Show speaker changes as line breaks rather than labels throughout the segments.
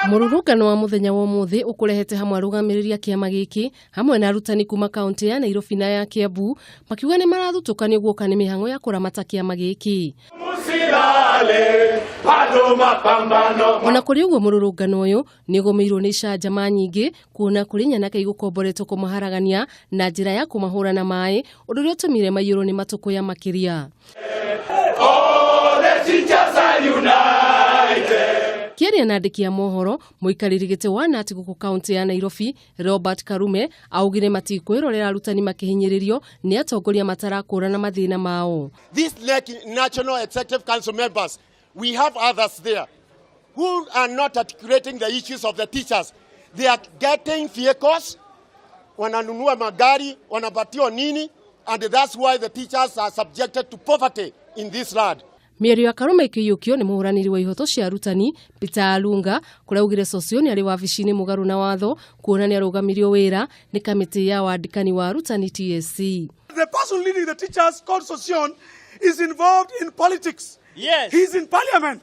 Mũrũrũngano wa mũthenya wa ũmũthĩ ũkũrehete hamwe arũgamĩrĩri a kĩama gĩkĩ hamwe na arutani kuma kaunti ya Nairobi na ya Kiambu makiuga nĩ marathutũkanio guoka nĩ mĩhang'o ya kũramata kĩama gĩkĩ. Ona kũrĩ ũguo mũrũrũngano ũyũ nĩ ũgũmĩirwo nĩ icanjama nyingĩ kuona kũrĩ nyanake igũkomboretwo kũmaharagania na njĩra ya kũmahũra na maĩ ũndũ ũrĩa ũtũmire maiyũrwo nĩ matũkũya makĩria. Kĩaria na andĩki a mohoro mũikarĩri gĩtĩ wa nati gũkũ kaunti ya Nairobi Robert Karume augire matikwĩrorera arutani makĩhinyĩrĩrio nĩ atongoria matarakũrana mathĩna mao.
These National Executive Council members, we have others there who are not articulating the issues of the teachers. They are getting vehicles, wananunua magari, wanapatiwa nini, and that's why the teachers are subjected to poverty in this land.
Mĩario ya Karume ĩkĩiyũkio nĩ mũhũranĩri wa ihoto cia arutani Peter Alunga kũrĩa augire Sossion arĩ wabici-inĩ mũgarũ na watho kuona nĩ arũgamirio wĩra nĩ kamĩtĩ ya wandĩkani wa arutani TSC.
The person leading the teachers called Sossion is involved in politics.
Yes.
He's in parliament.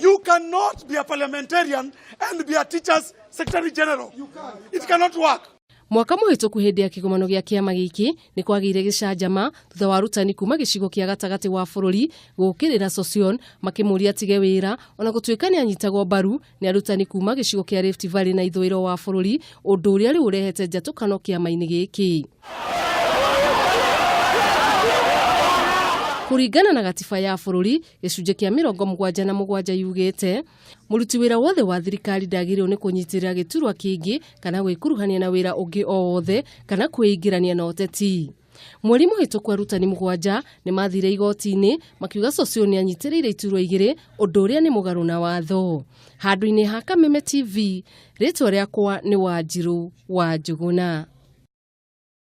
You cannot be a parliamentarian and be a teacher's secretary general. You can't. It cannot work.
Mwaka mũhĩtũku hĩndĩ ya kĩgomano gĩa kĩama gĩkĩ nĩ kwagĩire gĩcanjama thutha wa arutani kuma gĩcigo kĩa gatagatĩ wa bũrũri gũũkĩrĩra Sossion makĩmũria atige wĩra ona gũtuĩka nĩ anyitagwo mbaru nĩ arutani kuma gĩcigo kĩa Rift Valley na ithũĩro wa bũrũri ũndũ ũrĩa rĩu ũrehete njatũkano kĩama-inĩ gĩkĩ. Kũringana na gatiba ya bũrũri gĩcunjĩ kĩa 77 yugĩte mũruti wĩra wothe wa thirikari ndagĩrĩirwo nĩ kũnyitĩrĩra gĩturwa kĩngĩ kana gwĩkuruhania na wĩra ũngĩ o wothe kana kwĩingĩrania na ũteti. Mweri mũhĩtũku arutani 7 nĩ mathire igoti-inĩ makiuga Sossion nĩ anyitĩrĩire iturwa igĩrĩ ũndũ ũrĩa nĩ mũgarũ na watho. Handũ-inĩ ha Kameme TV, rĩtwa rĩakwa nĩ Wanjirũ wa Njũgũna.